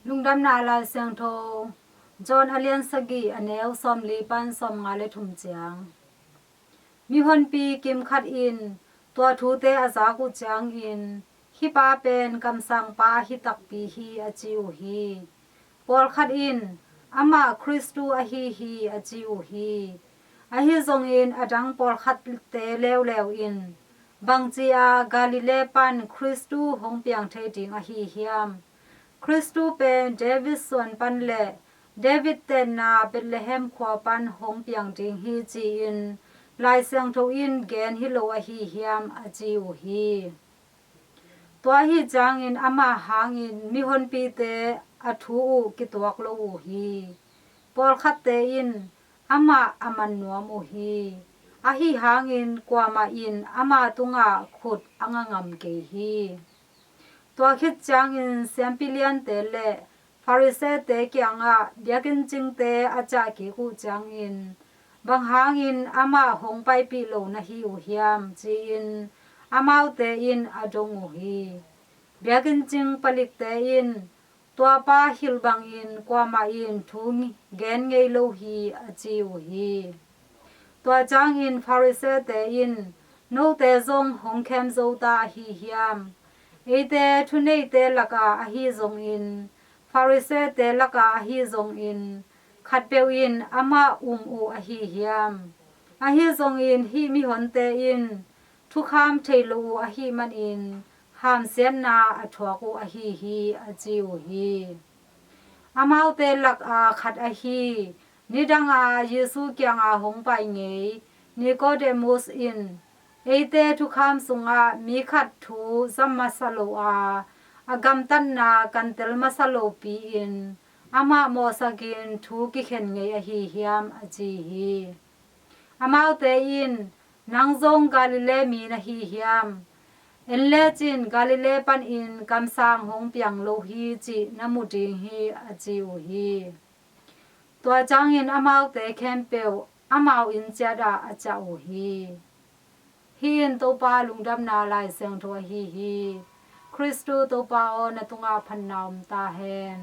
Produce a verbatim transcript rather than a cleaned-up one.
Lungdamna Lai Siangtho, John a lian sagih, a neu sawmli pan sawmnga le thum ciang. Mihonpi kimkhat in tua thute a zak uh ciangin, "Hih pa pen kamsangpa ahi takpi hi," a ci uh hi. Pawlkhat in, "Amah Khristu ahi hi," a ci uh hi. Ahi zongin a dang pawlkhatte leuleu in, "Bangci-a Galilee pan Khristu hong piang thei ding ahi hiam? Khristu pen David suan pan le David tenna Bethlehem khua pan hong piang ding hi, ci-in Lai Siangtho in gen hi lo ahi hiam?" a ci uh hi. Tua ahi ciangin amah hangin mihonpite a thu uh kituak lo uh hi. Pawlkhatte in, "Amah a man nuam uh hi. Ahi hangin kuamah in ama tungah khut a nga ngam kei hi." Tua khit ciangin siampi liante le Farisee-te kiangah biakinn cingte a ciah kik uh ciangin, "Bang hangin amah hong paipih lo na hi uh hiam?" ci-in amaute in a dong uh hi. Biakinn cing palikte in, "Tuapa hilh bangin kuamah in thu gen ngei lo hi," a ci uh hi. Tua ciangin Farisee-te in, "Note zong hong khem zo ta ahi hiam? Eite thuneite lakah ahi zongin, Farisee-te lakah ahi zongin, khatpeuh in amah um uh ahi hiam? Ahi zongin hih mihonte in thukham thei lo uh ahih manin hamsiatna a thuak uh ahi hi," a ci uh hi. Amaute laka khat ahi, nidanga Jesu kianga hong pai ngei Nicodemus in, "Eite thukham sungah mi khat thu zam masa lo a, a gamtatna kan tel masa lopi-in amah mawhsakin thu kikhen ngei ahi hiam?" a ci hi. Amaute in, "Nang zong Galilee mi na hi hiam? En lecin Galilee panin kamsang hong piang lo hi cih na mu ding hi," a ci uh hi. Tua ciangin amaute khempeuh amau inn ciatah a ciah uh hi. Hih in Topa Lungdamna Lai Siangtho ahi hi. Khristu Topa aw, na tungah phatna om ta hen.